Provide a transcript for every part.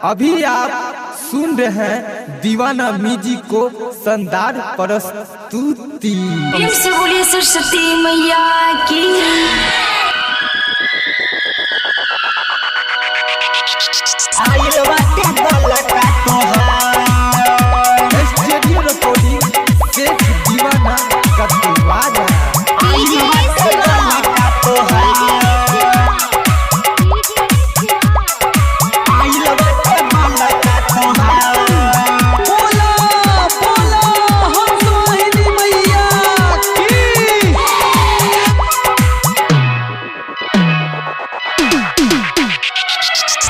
अभी आप सुन रहे हैं दीवाना म्यूजिक को शानदार प्रस्तुति। प्रेम से बोलिए सरस्वती मैया की। स्टूडियो रिकॉर्डिंग सेठ दीवाना कटवारा। बोला बोला हंस वाहिनी मैया की।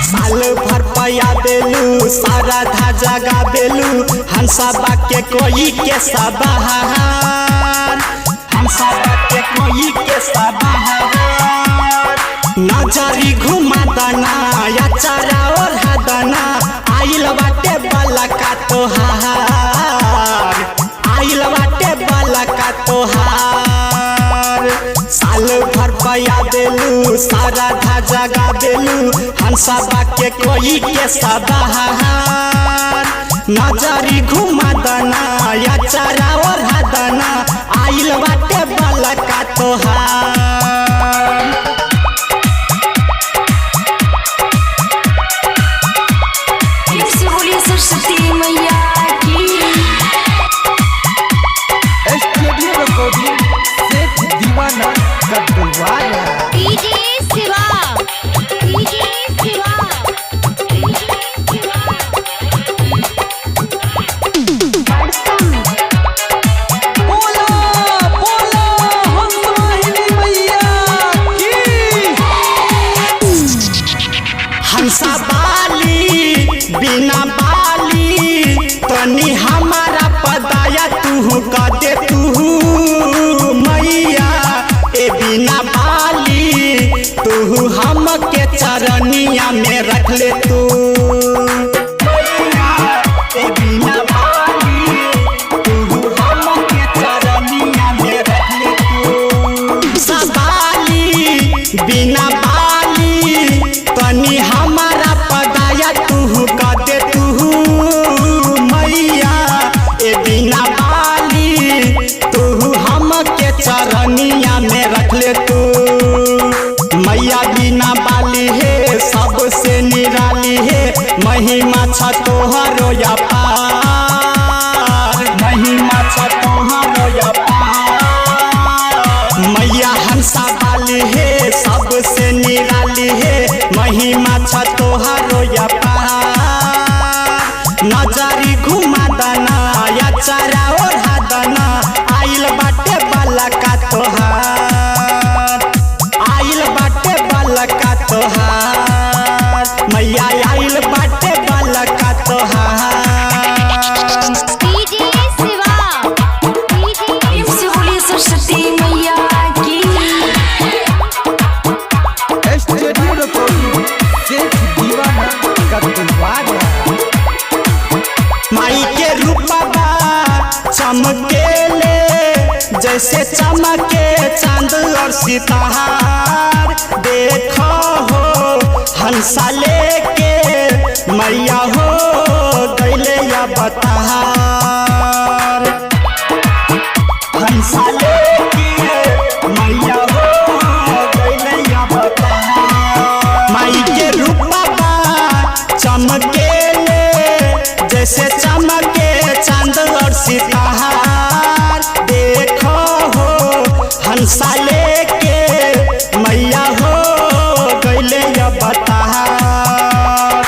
साल भर पया बेलू सारा धाजा गाबेलू हंसा के कोई के सबाहार, हंसा के कोई के सबाहार। नजरी घुमा दना या चारा और हदना, आइल बाटे बाला का तोहार, आइल बाटे बाला का तोहार। साल भर पया बेलू सारा धाजा गाबेलू हंसा के कोई के सबाहार। नजरी घुमा दना या चारा और हदना, आइल बाटे बाला का तोहार। प्रेम से बोलिए सरस्वती मैया की। स्टूडियो रिकॉर्डिंग सेठ दीवाना कटवारा। DJ Shiva, DJ Shiva, DJ Shiva. बोला बोला हंस वाहिनी मैया की। हंसा बाली बिना बाली तनी हमारा पदाया तू का दे तू मैया, ए बिना बाली तू हमके चरनिया में रख ले तू मैया, ए बिना बाली तू हमके चरनिया में रख ले तू। सबाली बिना बाली तनी हमारा पदाया तू का दे तू मैया, ए बिना बाली तू हमके चरनिया में रख ले तू मैया। बिना बाली है सबसे निराली है, महिमा छ तोहरो अपार, महिमा छ तोहरो अपार। मैया हंसा बाली है सबसे निराली है, महिमा छ तोहरो अपार। नजरी घुमा दना या चारा ओढ़ा दना, आइल बाटे बाला का तोहार, आइल बाटे बाला का तोहार। मैया आइल बाटे बाला का तोहार। डीजे शिवा, डीजे प्रेम से बोलिए सरस्वती मैया की। स्टूडियो रिकॉर्डिंग सेठ दीवाना कटवारा। माई के रूपवा चमकेले जैसे चमके चांद और सितार। देखो हो हंसा लेके मैया हो गैले या बतार, हंसा लेके मैया हो गैले या बतार। माई के रूपवा चमकेले जैसे चमके चांद और सितार। देखो हो हंसा लेके मैया हो गैले या बतार।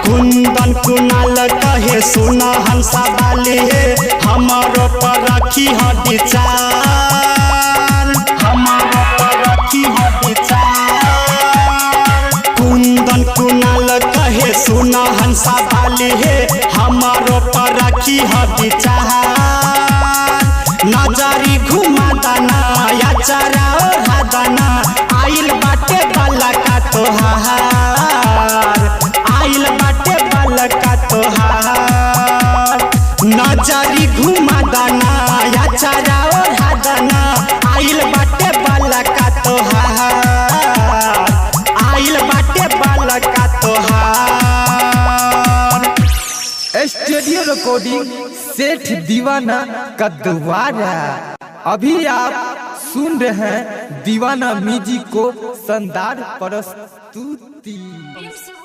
कुंदन कुनाल कहे सुना हंसा बाली है, हमारो पर रखी ह विचार, हमारो पर रखी ह विचार। कुंदन कुनाल कहे सुना हंसा बाली है, हमारो पर रखी ह विचार। नजरी घुमा दना या चारा ओढ़ा दना, आइल बाटे बाला का तोहार, आइल बाटे बाला का तोहार। नजरी घुमा दना या चारा ओढ़ा दना, आइल बाटे बाला का तोहार, आइल बाटे बाला का तोहार। स्टूडियो रिकॉर्डिंग सेठ दीवाना का द्वारा। अभी आप सुन रहे हैं दीवाना म्यूजिक को शानदार प्रस्तुति। प्रेम से